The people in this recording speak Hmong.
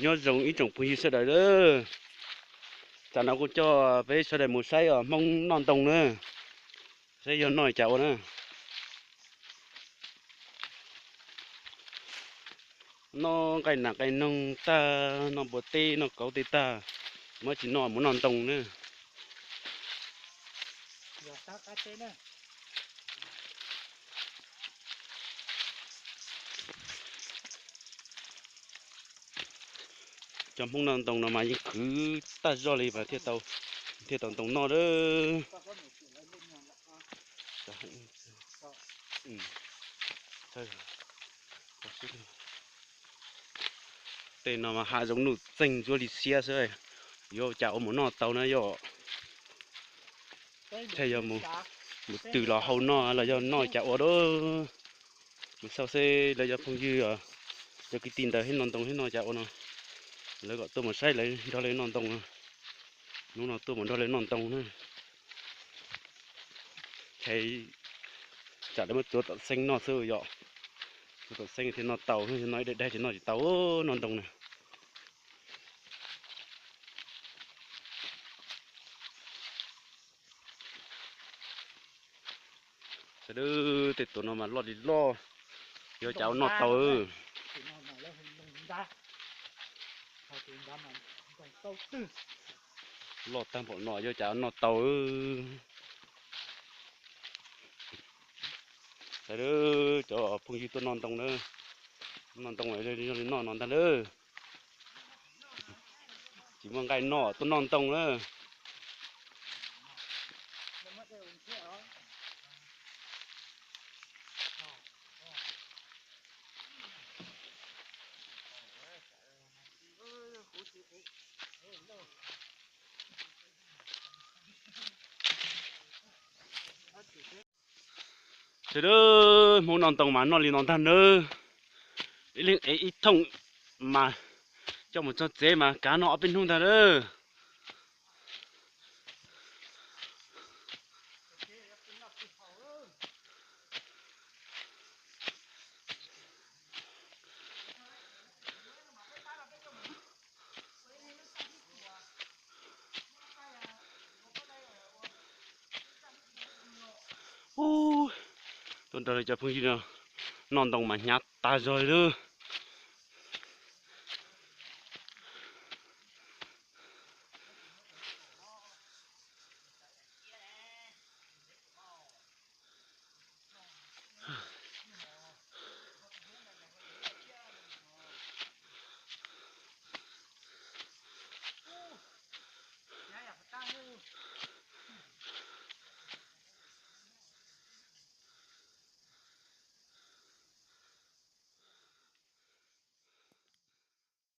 Nyob zoo ib tsoom phooj ywg sawv daws a, tsam no kuv coj peb sawv daws mus saib os Hmoob noj ntoo na, saib yog noj cas ua na. Noj nqaij nas nqaij noog tag, noj npua teb noj kauv tej tag, muab tsis noj mus noj ntoo na. Cov Hmoob noj ntoo no mas yeej khwv tag zog li mas thiaj tau ntoo noj lawm. Tej no mas hav zoov nuj txeeg ntsuab li xiab xwb, yuav cas ua mus noj tau na yom. Thiaj yog mus twm los hau noj los yog noj cas ua da. Mus xauj seb lawv cov phooj ywg, cov kwv tij ntawd thiab noj ntoo thiab noj cas ua no. Lawv kom tuaj mus saib lawv nrog lawv noj ntoo no. Hnub no tuaj mus nrog lawv noj ntoo na. Ces tsam lawv muab txuav tom xeeb noj xwb yom. Txuav tom xeeb thiaj noj tau, noj ib daim daim ces noj tsis tau noj ntoo na. Sawv daws, tej tus no mas loj li loj, yuav cas ua noj tau. Loj tag npaum no yuav cas ua noj tau. Sawv daws, cov phooj ywg tuaj noj ntoo na, noj ntoo li no ntag na. Tsis muaj nqaij noj tuaj noj ntoo na. Sawv daws, Hmoob noj ntoo mas noj li no ntag nawb. Ib leeg ev ib thooj mas coj mus txog tsev mas kav noj ob peb hnub ntag nawb. Ub, tuaj nrog cov phooj ywg no noj ntoo mas hnyav tas zog li lawm.